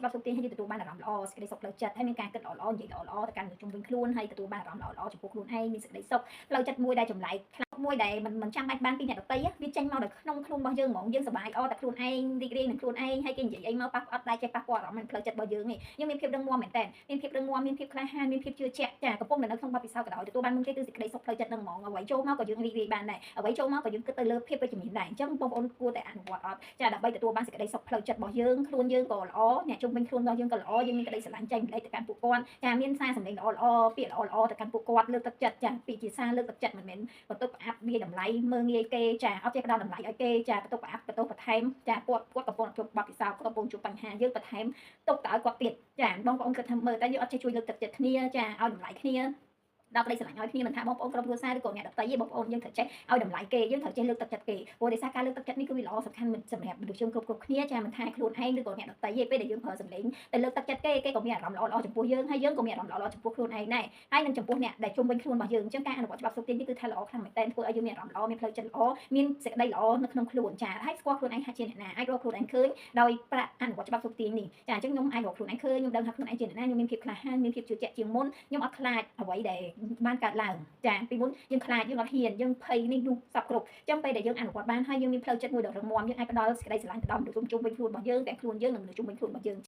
ត្តច្បាប់សុខទាញហើយយើងទទួលបានអារម្មណ៍ល្អសេចក្តីសុខផ្លូវចិត្តហើយមានការគិតល្អៗនិយាយល្អៗទៅកាន់មនុស្សជុំវិញខ្លួនហើយទទួលបានអារម្មណ៍ល្អៗចំពោះខ្លួនឯងមានសេចក្តីសុខផ្លូវចិត្តមួយដែលចម្លែកខ្លាំងមួយដែលមិនចាំបាច់បានពីអ្នកដទៃវាចេញមកដោយក្នុងខ្លួនរបស់យើងហ្មងយើងសប្បាយអតែខ្លួនឯងរីករាយនឹងខ្លួនឯងហើយគេនិយាយអីមកប៉ះអត់ដែរចេះប៉ះពាល់អារម្មណ៍ផ្លូវចិត្តរបស់យើងទេយើងមានភាពរឹងមាំមែនតើមានភាពរឹងមាំមានភាពក្លាហានមានភាពជឿជាក់ចាកំពុងនៅក្នុងបទពិសោធន៍ក៏ដោយទទួលបានមុនគេគឺសេចក្តីសុខផ្លូវចិត្តនឹងហ្មងអ្វីចូលមកក៏យើងរីករាយបានដែរអ្វីចូលមកក៏យើងគិតទៅលើភាពវិជ្ជមានដែរអញ្ចឹងបងប្អូនគួរតែអនុវត្តអត់ចាដើម្បីទទួលបានសេចក្តីសុខផ្លូវចិត្តរបស់យើងខ្លួនយើងក៏ល្អអ្នកជុំវិញខ្លួនរបស់យើងក៏ល្អយើងមានក្តីស្រឡាញ់ចែករំលែកទៅកាន់ពួកគាត់ចាមានសារសម្លេងល្អល្អពាក្យល្អល្អទៅកាន់ពួកគាត់លើកទឹកចិត្តចាពាក្យជាសារលើកទឹកចិត្តមិនមែនបន្ទុកផ្អាប់វាតម្លៃមើងងាយគេចាអត់ចេះផ្ដល់តម្លៃឲ្យគេចាបន្ទុកផ្អាប់បន្ទោសបន្ថែមចាគាត់កំពុងជួបបទពិសោធន៍គាត់កំពុងជួបបញ្ហាយើងបន្ថែមទុកទៅឲ្យគាត់ទៀតចាបងប្អូនគិតថាមើលតែយើងអត់ចេះជួយលើកទឹកចិត្តគ្នាចាឲ្យតម្លៃគ្នាដល់ក្តីស្រឡាញ់ឲ្យគ្នាមិនថាបងប្អូនក្រុមគ្រួសារឬក៏អ្នកដទៃទេបងប្អូនយើងត្រូវចេះឲ្យតម្លៃគេយើងត្រូវចេះលើកទឹកចិត្តគេព្រោះដោយសារការលើកទឹកចិត្តនេះគឺវាល្អសំខាន់សម្រាប់មនុស្សយើងគ្រប់គ្រប់គ្នាចាមិនថាខ្លួនឯងឬក៏អ្នកដទៃទេពេលដែលយើងប្រើសម្លេងទៅលើកទឹកចិត្តគេគេក៏មានអារម្មណ៍ល្អៗចំពោះយើងហើយយើងក៏មានអារម្មណ៍ល្អៗចំពោះខ្លួនឯងដែរហើយនឹងចំពោះអ្នកដែលជុំវិញខ្លួនរបស់យើងអញ្ចឹងការអនុវត្តច្បាប់សុខទាញនេះគឺថាល្អខ្លាំងមែនទែនធ្វើឲ្យយើងមានអារម្មណ៍ល្អមានផ្លូវចិត្តល្អមានសេចក្តីល្អនៅក្នុងខ្លួនចាហើយស្គាល់ខ្លួនឯងថាជាអ្នកណាអាចរកខ្លួនឯងឃើញដោយប្រាក់អនុវត្តច្បាប់សុខទាញនេះចាអញ្ចឹងខ្ញុំអាចរកខ្លួនឯងឃើញខ្ញុំដឹងថាខ្លួនឯងជាអ្នកណាខ្ញុំមានភាពក្លាហានមានភាពជឿជាក់ជាងមុនខ្ញុំអត់ខ្លាចអ្វីដែលបានកើតឡើងចាពីមុនយើងខ្លាចយើងអត់ហ៊ានយើងភ័យនេះនោះសពគ្រប់អញ្ចឹងពេលដែលយើងអនុវត្តបានហើយយើងមានផ្លូវចិត្តមួយដ៏រឹងមាំយើងអាចផ្ដល់សេចក្តីស្រឡាញ់ទៅដល់មនុស្សជុំវិញខ្លួនរបស់យើងទាំងខ្លួនយើងនិងមនុស្សជុំវិញខ្លួនរបស់យើង។